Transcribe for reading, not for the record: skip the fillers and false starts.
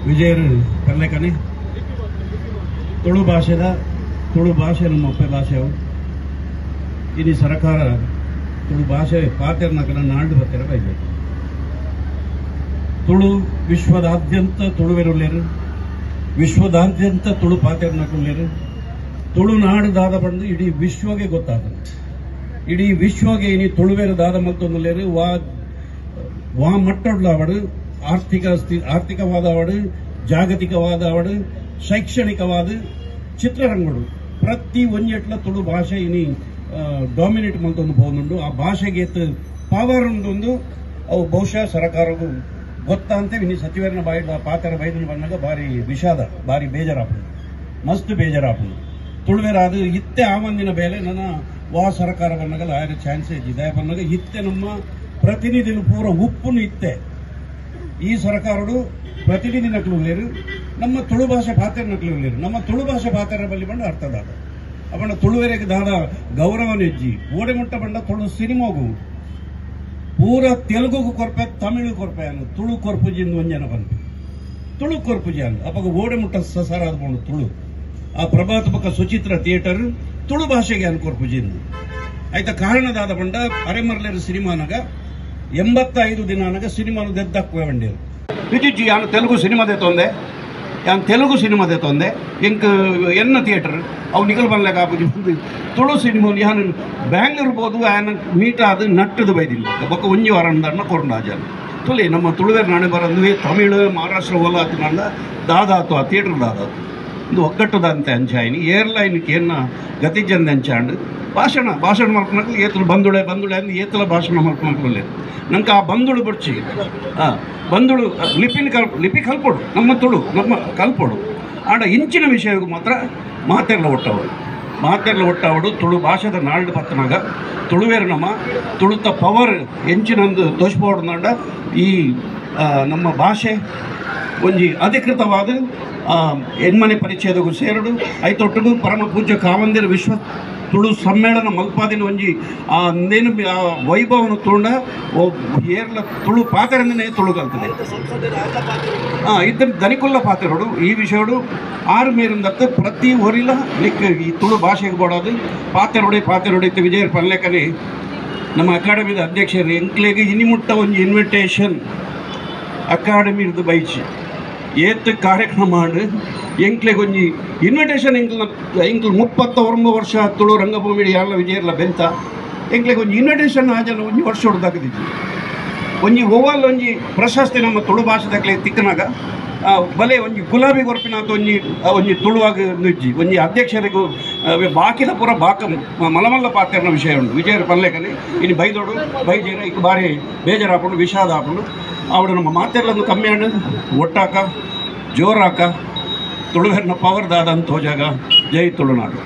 ವಿಜಯರು ಪಲ್ಲೆಕನೆ ತುಳು ಭಾಷೆದ ತುಳು ಭಾಷೆ ನಮ್ಮ ಅಪ್ಪೆ ಭಾಷೆವು ಇನಿ ಸರ್ಕಾರ ತುಳು ಭಾಷೆ ಪಾತೆರ್ನಕನ ನಾಡು ಬತ್ತೆರ ಬೈದೆ ತುಳು ವಿಶ್ವದಾದ್ಯಂತ ತುಳುವೆರುಲ್ಲೇರು ವಿಶ್ವದಾದ್ಯಂತ ತುಳು ಪಾತೆರ್ನಕುಲ್ಲೇರು ತುಳುನಾಡು ದಾದ ಬಂದು ಇಡೀ ವಿಶ್ವಗೆ ಗೊತ್ತಾದ ಇಡೀ ವಿಶ್ವಗೆ ಇನಿ ತುಳುವೆರು ದಾದ ಮತ್ತೊಂದುಲ್ಲೇರು ವಾ ವಾ ಮಟ್ಟೊಡ್ಲಾವಡು ಆರ್ಥಿಕ ಆರ್ಥಿಕವಾದ ಅವಡು ಜಾಗತಿಕವಾದ ಅವಡು ಶೈಕ್ಷಣಿಕವಾದ ಚಿತ್ರರಂಗಡು ಪ್ರತಿ ಒಂಜೆಟ್ಲ ತುಳು ಭಾಷೆ ಇನಿ ಡಾಮಿನೇಟ್ ಮಲ್ತೊಂದು ಪೋಂದುಂಡು ಆ ಭಾಷೆಗೆ ಪವರ್ ಉಂಡೊಂದು ಅವು ಬಹುಶಃ ಸರ್ಕಾರಗೂ ಗೊತ್ತಂತೆ ಇನಿ ಸಚಿವರನ್ನ ಬಾಯಿ ಪಾತ್ರ ಬೈದನ ಬಂದಾಗ ಭಾರಿ ವಿಷಾದ ಭಾರಿ ಬೇಜಾರಾಪುಂಡು ಮಸ್ತ್ ಬೇಜಾರಾಪುಂಡು ತುಳುವೆರಾದ ಇತ್ತೆ ಆ ಒಂದಿನ ಬೇಲೆ ನನ್ನ ವಾ ಸರ್ಕಾರ ಬಂದಾಗ ಆಯ್ರ ಚಾನ್ಸ್ ಇದೆ ಬಂದಾಗ ಇತ್ತೆ ನಮ್ಮ ಪ್ರತಿನಿಧಿಲು ಪೂರ ಉಪ್ಪುನು ಇತ್ತೆ ಈ ಸರ್ಕಾರಡು ಪ್ರತಿನಿಧಿ ನಕಲು ಉಳ್ಳೇರು ನಮ್ಮ ತುಳು ಭಾಷೆ ಪಾತ್ರ ನಕಲು ಉಳ್ಳೇರು ನಮ್ಮ ತುಳು ಭಾಷೆ ಪಾತ್ರ ಬಲ್ಲಿ ಬಂಡ ಅರ್ಥದಾದ ಅವನ ತುಳುವೆರೆಗೆ ದಾದ ಗೌರವ ನೆಜ್ಜಿ ಓಡೆ ಮುಟ್ಟ ಬಂಡ ತುಳು ಸಿನಿಮಾಗು ಪೂರ ತೆಲುಗು ಕೊರ್ಪೆ ತಮಿಳು ಕೊರ್ಪೆ ಅನ್ನು ತುಳು ಕೊರ್ಪುಜಿ ಒಂಜನ ಬಂದು ತುಳು ಕೊರ್ಪುಜಿ ಅನ್ನು ಅಪ್ಪ ಓಡೆ ಮುಟ್ಟ ಸಸಾರ ಬಂಡು ತುಳು ಆ ಪ್ರಭಾತ್ಮಕ ಸುಚಿತ್ರ ಥಿಯೇಟರ್ ತುಳು ಭಾಷೆಗೆ ಅನ್ ಕೊರ್ಪುಜಿ ಆಯ್ತಾ ಕಾರಣದಾದ ಬಂಡ ಅರೆಮರ್ಲೇರು ಸಿನಿಮಾನಾಗ 85 ದಿನ ಸಿನಿಮಾನು ದೆದ್ದಾಕುವೆ ಬಂಡೇರು ವಿಜಿಜಿ ಯಾನು ತೆಲುಗು ಸಿನಿಮಾದೇ ತೊಂದೆ ಯಾನ್ ತೆಲುಗು ಸಿನಿಮಾದೇ ತೊಂದೆ ಎಂಕ್ ಎನ್ನ ಥಿಯೇಟರ್ ಅವು ನಿಗಲ್ ಬನ್ಲೆಕ ಆಪುಜಿ ತುಳು ಸಿನಿಮಾ ಯಾನು ಬ್ಯಾಂಗ್ಳೂರ್ ಬೋದು ಆಯನ ಮೀಟ್ ಆದ ನಟ್ಟದು ಬೈದಿಲ್ಲ ಬೊಕ್ಕ ಒಂಜಿ ವಾರ ಕೊರಂಡ ತುಳಿ ನಮ್ಮ ತುಳುವೇರು ನಾಳೆ ಬರಂದುವೆ ತಮಿಳು ಮಹಾರಾಷ್ಟ್ರ ಓಲಾತು ನಂಡ ದಾದಾತು ಆ ಥಿಯೇಟರ್ ದಾದಾತು ಇದು ಒಗ್ಗಟ್ಟುದಂತೆ ಅಂಚಾಯಿನಿ ಏರ್ಲೈನ್ ಏನ ಗತಿಜಂದೆ ಅಂಚಾಂಡು ಭಾಷಣ ಭಾಷಣ ಮಾಡ್ಕೊಳಕ್ಕೆ ಏತಲು ಬಂದುಳೆ ಬಂದುಳೆ ಅಂದ್ರೆ ಏತಲ ಭಾಷಣ ಮಾಡ್ಕೊಳಕ್ಕೆ ನಂಗೆ ಆ ಬಂದುಳು ಬಡ್ಚಿ ಬಂದುಳು ಲಿಪಿನ ಲಿಪಿ ಕಲ್ಪೋಡು ನಮ್ಮ ತುಳು ನಮ್ಮ ಕಲ್ಪೋಡು ಆಡ ಇಂಚಿನ ವಿಷಯಕ್ಕೂ ಮಾತ್ರ ಮಾತೆರ್ಲ ಒಟ್ಟವಳು ಮಾತೆರ್ಲ ಒಟ್ಟವಳು ತುಳು ಭಾಷೆದ ನಾಡು ಪತ್ತನಾಗ ತುಳುವೇರು ನಮ್ಮ ತುಳುತ ಪವರ್ ಎಂಚಿನೊಂದು ತೋಷ್ಪೋಡು ನಾಡ ಈ ನಮ್ಮ ಭಾಷೆ ಒಂಜಿ ಅಧಿಕೃತವಾದ ಎನ್ಮನೆ ಪರಿಚಯದಗೂ ಸೇರಡು ಐತೊಟ್ಟಿಗೂ ಪರಮ ಪೂಜ್ಯ ಕಾವಂದಿರ ವಿಶ್ವ ತುಳು ಸಮ್ಮೇಳನ ಮಲ್ಪಾದಿನ ಒಂಜಿ ಆ ಅಂದೇನು ಆ ವೈಭವನ ತುಂಡ ಏರ್ಲ ತುಳು ಪಾತ್ರದಿಂದನೇ ತುಳು ಕಲ್ತದೆ ಇದ್ರ ದನಿಕುಲ್ಲ ಪಾತ್ರಗಳು ಈ ವಿಷಯಡು ಆರು ಮೇರಿಂದತ್ತ ಪ್ರತಿ ಒರಿಲ ನಿಕ್ ಈ ತುಳು ಭಾಷೆಗೆ ಬೋಡೋದು ಪಾತ್ರೊಡೆ ಪಾತ್ರೊಡೆ ವಿಜಯ ಪಲ್ಲೇಕನಿ ನಮ್ಮ ಅಕಾಡೆಮಿದ ಅಧ್ಯಕ್ಷರು ಎಂಕ್ಲೆಗೆ ಇನಿಮುಟ್ಟ ಒಂಜಿ ಇನ್ವಿಟೇಷನ್ ಅಕಾಡೆಮಿ ಇರ್ದು ಬೈಚಿ ಏತ್ ಕಾರ್ಯಕ್ರಮ ಎಂಕ್ಲೆಗೆ ಒಂಜಿ ಇನ್ವಿಟೇಷನ್ ಎಂಕ್ಲ ಎಂಕ್ಲು 39 ವರ್ಷ ತುಳು ರಂಗಭೂಮಿ ಯಾರ್ಲ ವಿಜಯರ್ಲ ಬೆಂತ ಎಂಕ್ಲೆಗೆ ಒಂಜಿ ಇನ್ವಿಟೇಷನ್ ಆಜನ ಒಂಜಿ ವರ್ಷ ಹೊಡೆದಾಗದಿತ್ತು ಒಂಜಿ ಓವಲ್ ಒಂಜಿ ಪ್ರಶಸ್ತಿ ನಮ್ಮ ತುಳು ಭಾಷೆದಾಗಲೇ ತಿಕ್ಕನಾಗ ಬಲೆ ಒಂಜಿ ಗುಲಾಬಿ ಗೊರ್ಪಿನಾಥ ಒಂಜಿ ಒಂಜಿ ತುಳುವಾಗ ನುಜ್ಜಿ ಒಂಜಿ ಅಧ್ಯಕ್ಷರಿಗೂ ಬಾಕಿದ ಪೂರ ಬಾಕ ಮಲಮಲ್ಲ ಪಾತ್ರನ ವಿಷಯ ಉಂಟು ವಿಜಯರ ಪಲ್ಲೇಕನೆ ಇನ್ನು ಬೈದೋಡು ಬೈಜೇರ ಈಗ ಭಾರಿ ಬೇಜಾರಾಪುಂಡು ವಿಷಾದ ಆಪುಂಡು ಆವಡು ನಮ್ಮ ಮಾತೆಲ್ಲೊಂದು ಕಮ್ಮಿಯಾಣ ಒಟ್ಟಾಕ ಜೋರಾಕ ತುಳುವೆರ್ನ ಪವರ್ ದಾದಂತ ಹೋಜಾಗ ಜೈ ತುಳುನಾಡು.